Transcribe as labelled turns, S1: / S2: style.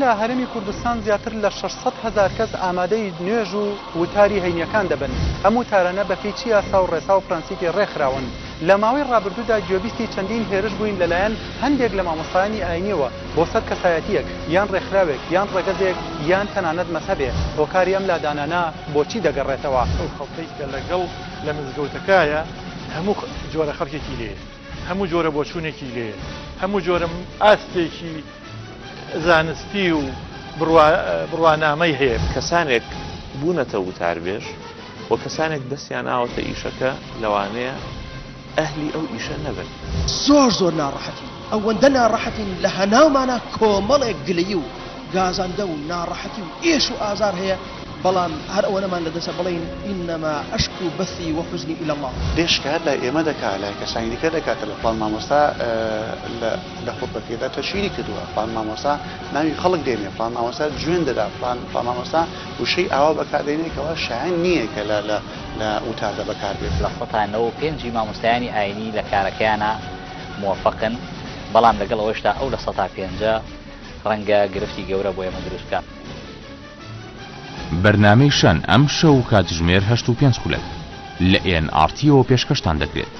S1: لە هەرێمی کوردستان زیاتر لە 600 هەزار کەس ئامادەی نوێژ و وتاری هەینیەکان دەبن. ئەم وتارانە بەپێی چ یاسا و ڕێسا و پرەنسیپی ڕێکخراون؟ لە ماوەی ڕابردوودا گوێبیستی چەندین هێرش بووین لەلایەن هەندێک لە مامۆستایانی ئاینیەوە بۆ سەر کەسایەتیەک یان ڕێکخراوێک یان ڕەگەزێک یان تەنانەت مەزهەبێ. هۆکاری ئەم لادانانە بۆچی دەگەڕێتەوە؟
S2: ئەو خەڵکەی کە لەگەڵ لە مزگەوتەکایە هەموو جۆرە خەڵکێکی لێیە، هەموو جۆرە بۆچوونێکی لێیە، هەموو جۆرە ئاستێکی زانستی و بڕوانامەی هەیە.
S3: کەسانێک بوونەتە وتاربێژ و کەسانێک دەستیان ناوەتە ئیشەکە لەوانەیە ئەهلی ئەو ئیشە نەبن.
S4: زۆر زۆر ناڕەحەتین، ئەوەندە ناڕەحەتین لە هەناومانا کۆمەڵێک گلەیی و گازەندە و ناڕەحەتی و ئێش و ئازار هەیە، بەڵام هەر ئەوەنەمان لەدەستە بڵێین انما اشکو بثی وحزنی الی اللە.
S5: دێ شکایەت لای ئێمە دەکا، لای کەسانی دیکە دەکا کە لە فڵان مامۆستا لە لە خوتبەکەیدا تەشهیری کردووە، فڵان مامۆستا ناوی خەڵک دێنێ، فڵان مامۆستا جوێن دەدا، فڵان فڵان مامۆستا وشەی ئاوا بەکار دێنێ کەوا شایەن نییە کە لە لە لە وتاردا بەکار بێت.
S6: لە سەتا 95 ی مامۆستایانی ئاینی لە کارەکەیانا موەفەقن، بەڵام لەگەڵ ئەوەشدا ئەو لە سەتا پێنجە ڕەنگە گرفتی گەورە بۆ ئێمە دروست بکا.
S7: بەرنامەی شەن ئەمشەو کاتژمێر هەشت و پێنج خولەک لە ئێن ئاڕ تیەوە پێشکەشتان دەکرێت.